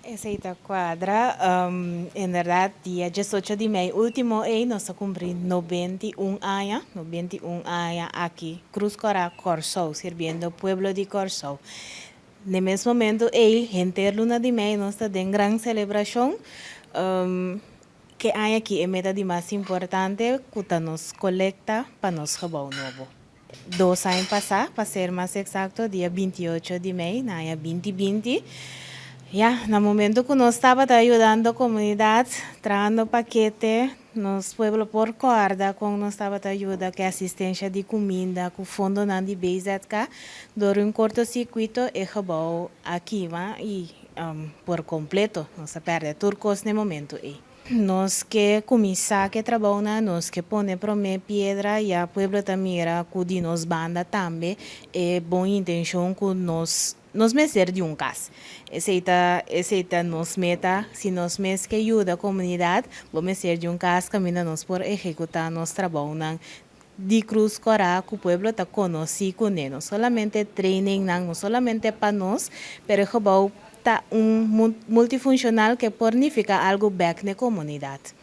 Esei ta kuadra. En berdat, dia 18 di mei último ei nos a kumpli 91 aña, 91 aña aki, Krus Kòrá Kòrsou, sirbiendo pueblo di Kòrsou. Na mes momento ei, henter luna di mei nos ta den gran selebrashon. Ku aña aki e meta di mas importante ku ta nos kolekta pa nos gebouw nobo. 2 aña pasá, pa ser mas eksakto, dia 28 di mei, na aña 2020. Ya, na momento ku nos tabata yudando komunidat, trahando pakete, nos pueblo por kòrda kon nos tabata yuda ku asistensia di kuminda, ku fondonan di BZK, dor un kortosirkuito e gebouw a kima i por kompleto, nos a pèrdè tur kos na momento ei. Nos ke kuminsá ku trabou, nos ke pone promé piedra i e pueblo ta mira ku di nos banda tambe e bon intenshon ku nos mester di un kas. Esei ta nos meta, si nos mes ke yuda komunidat, bo mester di un kas kaminda nos por ehekutá nos trabou di Krus Kòrá ku pueblo ta konosí kuné, no solamente training, no solamente pa nos, pero gebouw ta un multifunshonal ku por nifiká algu bèk na komunidat.